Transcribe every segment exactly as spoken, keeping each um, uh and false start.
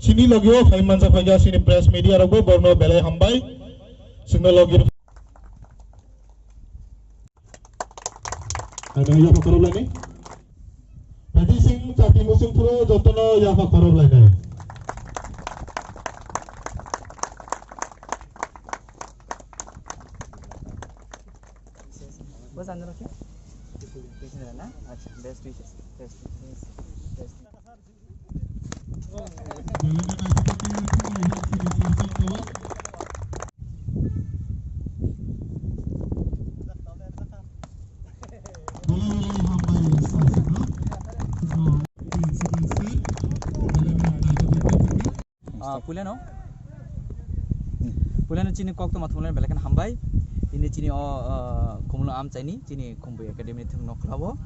Chini logio phai manjak phaikha chini press media rokbo borno belai hambai. Chwngno logi. Ano yapha khorob lainai. Pati sing chati musung phuru jotono yapha khorob lainai. Bos andro khe? Acha, best wishes. Best wishes. Best. Ah, puilano, puilano chini koktwma thumlaino belai kheno hambai. Tini chini o, ah, Khumulwng Amchaini, chini Khumbui Academy ni thwngno khlao.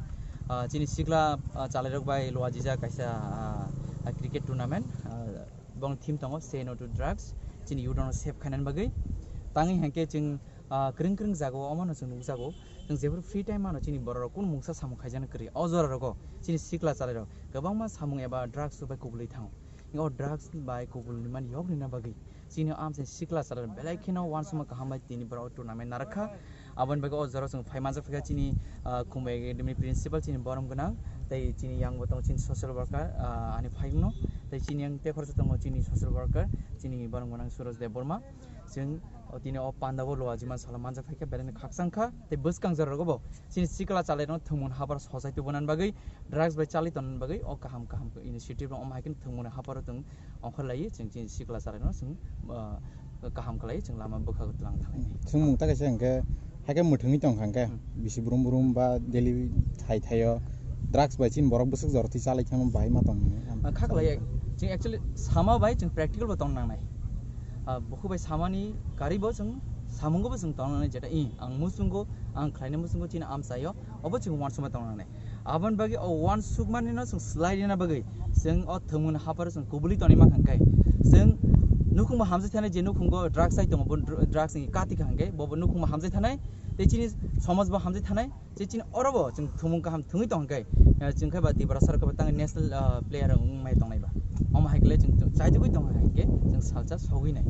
Ah, chini sikla, ah, chalairok bai luajijak kaisa, ah, ah, cricket tournament. Ah, bong theme tongo, "Say no to drugs." Chini youth rokno save khainani bagwi. Tangwi hinkhe chwng, ah, kwrwng kwrwng jagao omono chwng nukjago. Chwng jephuru free time mano chini borok rok kunu mungsa samung khaijana kwrwi. O jora rogo chini sikla chalairok kwbangma samung eba drugs bai kubulwi thango. O drugs bai kubulwi mani yoknina bagwi chini amchaini sikla chalairok belai kheno uansukma kaham bai tini borok tournament narwkha. Aboni bagwi o jora chwng phai manjak phaikha chini, ah, Khumbai Academy ni principal chini borom gwnang, tei chini yang bo tongo chini social worker, ah, ani phayungno, tei chini yang tekhorsa tongo chini social worker, chini borom gwnang Suraj Debbarma. Chwng o tini o pandao luajima salo manjak phaikha, belai no khakchang kha, tei bwskang jora rogo bo chini sikla chalairokno thwngmung haphar sochai tubunani bagwi, drugs bai chalai tongna bagwi o kaham kaham initiative rok omo hai khe thwngmani hapharo chwng ongkhorlaiwi chwng chini sikla chalairokno chwng, ah, kaham khlaiwi chwng lama bwkhago twlang thanglai. Chwng mung ta kaisa hwnkhe, haikhe mwthangwi tongkha hwnkhe, hmm, bisi brum brum ba daily thai thaio drugs bai chini borok bwswk jorotwi chalai thangma bahai ma tongmani. Ah, kha khlai, chwng actually sama bai chwng practical bo tong nangnai. Ah, bukhuk bai samani karwi bo chwng samungo bo chwng tong nangnai, jeta i ang muchungo, ang khlainai muchungo chini amchaio, obo chwng uansukma tong nangnai. Aboni bagwi o uansukmani no chwng swlai rina bagwi chwng o thwngmung hapharo chwng kubuli tonwi mankha hwnkhe chwng nukhungbo hamjai thanai, je nukhungo drugs chai tongo, bo dr-, drugs ni kati kha hwnkhe bo, bo nukhungbo hamjai thanai, tei chini somaj bo hamjai thanai, je chini oro bo chwng thwngmung kaham thwngwi tong hwnkhe, eh, chwng khe ba Tiprasa rok khe ba tang national, ah, player wng mai tongnai ba. Omo hai khe le chwng chaitugwi tong hai khe chwng salsa sogwi nai.